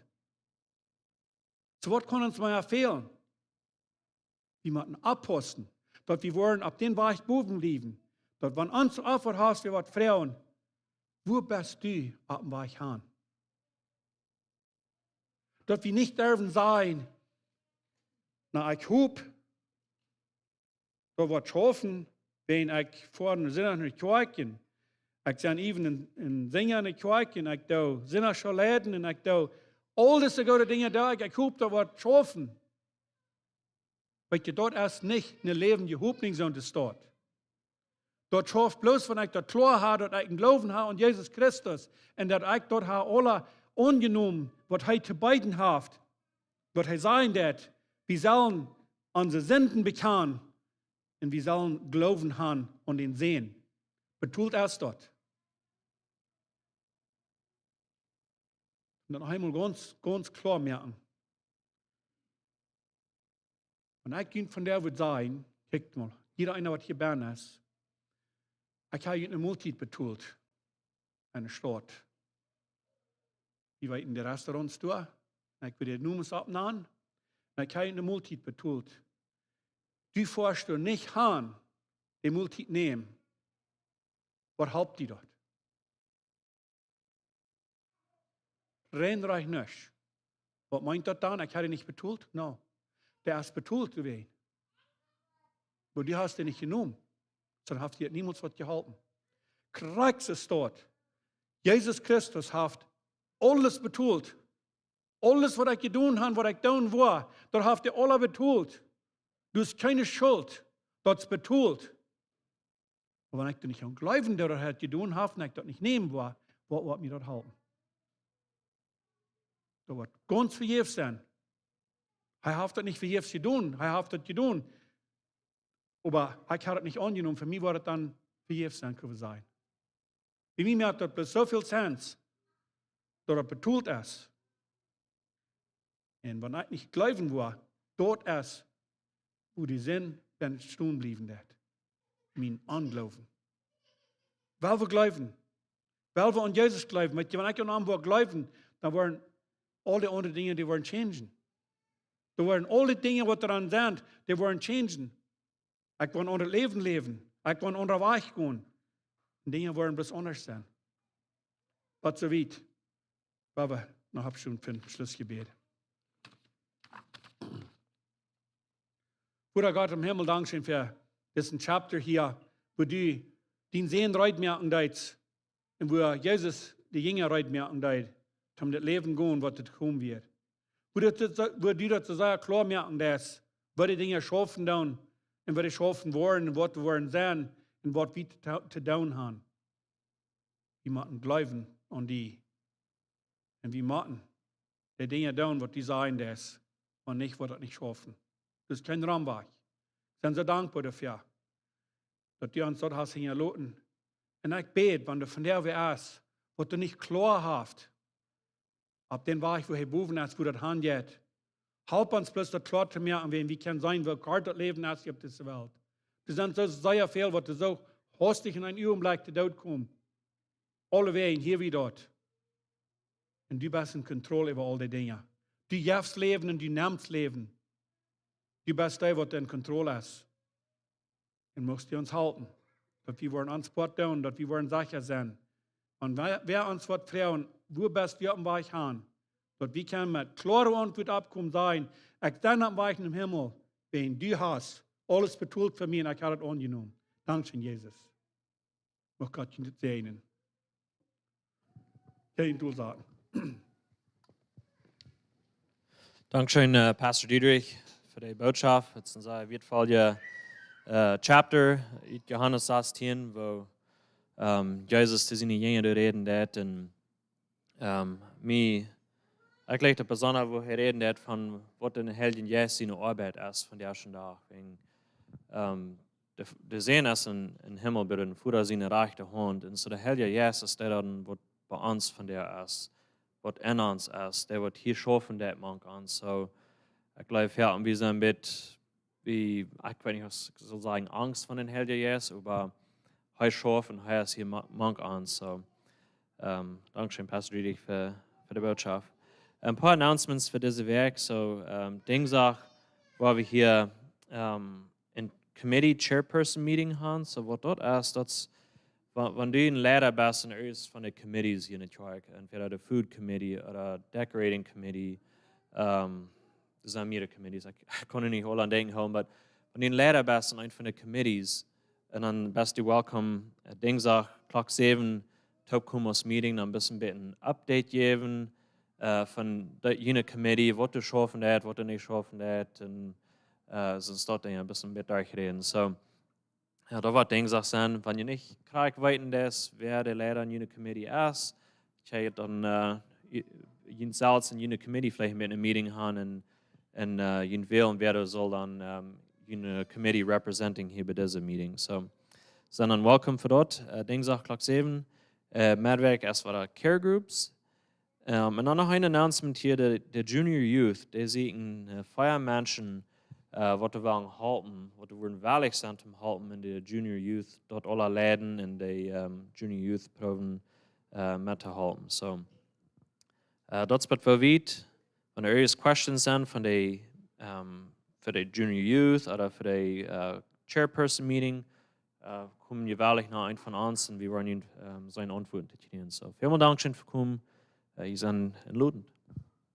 Soo waut kaun ons mea fälen? Wie motten oppaussen, daut wie woaren opp dän Wajch bowen bliewen, daut wan ons Opfa haft, wie waut froagen: "Wua best du opp dän Wajch han?" Daut wie nich derwen sajen: "Na, ekj hop, daut woat schaufen, wan ekj foa Sindach no de Kjoakj, ekj sie even een, een Sinja en de Kjoakj, ekj doo Sindachschool leiden, ekj doo aul dise goode Dinja, doo ekj, ekj hop, daut woat schaufen." Weetst, daut es nich eene läwendje Hopninj, soone Staut. Daut schauft bloos, wan ekj daut kloa hab, daut ekj een Gloowen hab aun Jesus Christus un daut ekj daut hab aula aunjenomen, waut hee to beeden haft, waut hee sajen deed, wie sellen onse Sinden bekjanen un wie sellen Gloowen han aun dän Sän. Betolt es daut. Un dan eemol gaunz, gaunz kloa moaken. Wan ekj junt vondoag wudd sajen: "Kjikj mol, jieda eena waut hia bennen es, ekj hab junt eene Moltiet betolt en de Staut." Wie weeten de Restaurants doa, un ekj well de Nomes oppnanen, un ekj hab junt eene Moltiet betolt. Du foascht doa nich han, de Moltiet nämen. Waut halpt die daut? Rein rajcht nuscht. Waut meent daut dan? Ekj hab dee nich betolt? No. Dee es betolt jewast. Oba du hast dee nich jenomen. Dan haft die niemols waut jeholpen. Krakjt soo es daut. Jesus Christus haft aules betolt. Aules waut ekj jedonen hab, waut ekj doonen woa, daut haft hee aula betolt. Du hast kjeene Schult. Daut es betolt. Oba wan ekj doa nich aun jleewen, daut hee daut jedonen haft, un ekj daut nich nämen woa, waut woat mie daut halpen? Daut woat gaunz vejäfs sennen. Hee haft daut nich vejäfs jedonen, hee haft daut jedonen. Oba ekj hab daut nich aunjenomen, fa mie woat daut dan vejäfs sennen, kjenn wie sajen. Bie mie moakt daut bloos soo väl Sense, daut daut betolt es. Un wan ekj nich jleewen woa, daut es, wua de Sind dan stonen bliewen deit. Mien Ongloowen. Well wie jleewen? Well wie aun Jesus jleewen? Weetst, wan ekj aun am woa jleewen, dan woaren aul dee aundre Dinja, dee woaren changen. Dee woaren aul dee Dinja, waut doa aun sent, dee woaren changen. Ekj woa een aundret Läwen läwen. Ekj woa een aundren Wajch gonen. Un Dinja woaren bloos aundasch sennen. Waut soo wiet. Woa wie noch oppstonen fa een Schlussjebäd. Voda Gott em Himmel, dankscheen fa disen Chapter hia, wua du dän Sän reed moaken deetst un wua Jesus de Jinja reed moaken deed, om daut Läwen gonen, waut to komen wia. Wua daut, wua du daut soo sea kloa moaken deetst, waut dee Dinja schaufen doonen un waut dee schaufen woaren un waut dee woaren sennen un waut wie to, to doonen haben. Wie motten jleewen aun die. Un wie motten de Dinja doonen, waut du sajen deist, un nich, waut daut nich schaufen. Daut es kjeen Romwajch. Wie sent soo dankboa doafäa, daut du ons daut hast hinjaloten. Un ekj bäd, wan doa vondoag wäa es, waut doa nich kloa haft, opp dän Wajch, wua hee bowen es, wua daut hanjeit, halp ons bloos daut kloa to moaken, wan wie kjennen seenen, woo kort daut Läwen es hia opp dise Welt. Doa sent soo sea väl, waut doa soo hastich en een Uagenblikj to Doot komen. Aulewäajen, hia wie doa. Un du best en Kontroll äwa aul dee Dinja. Du jefst Läwen un du nemst Läwen. Du best dee, waut en Kontroll es. Un muchst du ons halpen, daut wie woaren ons Poat doonen, daut wie woaren secha sennen. Un wäa, wäa ons woat froagen, wua best du oppem Wajch han, daut wie kjennen met kloare Auntwuat oppkomen, sajen: Ekj sie oppem Wajch nom Himmel, wiels du hast aules betolt fa mie un ekj hab daut aunjenomen. Dankscheen, Jesus. Mucht Gott junt säajnen. Kjeen Tosagen. Dankscheen, äh, Pastor Diedrich, fa de Botschaft. Daut es een sea wieetvolla, äh, Chapter ut Johanes sastieen, wua, ähm, Jesus to siene Jinja räden deed. Un, ähm, mie, ekj jleich daut besonda, wua hee räden deed von waut dän Heiljen Jeist siene Oabeit es vondoag dän Dach. Un, ähm, de, de Sän es em, em Himmel bie dän Voda siene rajchte Haunt. Un soo de Heilje Jeist es dee dan, waut bie ons vondoag es, waut en ons es, dee waut hia schaufen deit mank ons. Soo, ekj jleew, jo, un wie sent een bät, wie, ekj weet nich, aus ekj saul sajen, Angst von dän Heiljen Jeist, oba hee schauft un hee es hia ma-, mank ons. Soo, ähm, dankscheen, Pastor Diedrich, fa, fa de Botschaft. Een poa Announcements fa dise Wäakj. Soo, ähm, Dinjsdach woa wie hia, ähm, een Committee Chairperson Meeting han. Soo, waut daut es, daut es, wa-, wan du een Leida best en irjent von de Committees hia en de Kjoakj, entwäda de Food Committee ooda Decorating Committee, ähm, doa sent mea Committees, ekj, ekj kaun nich aula aun denkjen, oba wan du een Leida best en eent von de Committees, un dan best du welkom, äh, Dinjsdach, Klock säwen, toopkomen aus Meeting, dan een bät een Update jäwen, äh, von de, june Committee, waut doa schaufen deit, waut doa nich schaufen deit, un, äh, soo daut Dinja een bät derchräden. Soo, jo, daut woat Dinjsdach sennen, wan jie nich krakjt weeten, daut wäa de Leida en june Committee es, kjenn jie dan, äh, ju-, junt selfst en june Committee veleicht met een Meeting han un, un, äh, junt wälen, wäa doa saul dan, ähm, june Committee representing hia bie dise Meeting. Soo, sent dan welkom fa daut, äh, Dinjsdach Klock säwen, äh, Meddewäakj es wada Care Groups. Ähm, un dan noch een Announcement hia, de, de Junior Youth, dee sieekjen, äh, fia Menschen, äh, waut doa wellen halpen, waut doa wudden wellich sennen toom halpen en de Junior Youth, daut aula leiden un de, ähm, Junior Youth proowen, äh, met to halpen. Soo, äh, daut es waut wie weeten. Wan doa irjent Questions sent von de, ähm, fa de Junior Youth ooda fa de, äh, Chairperson Meeting, äh, kom jewellich no eent von ons un wie woaren junt, ähm, seenen Auntwuaten to jäwen. Soo, välmol dankscheen fa komen. Äh, jie sent enlodent.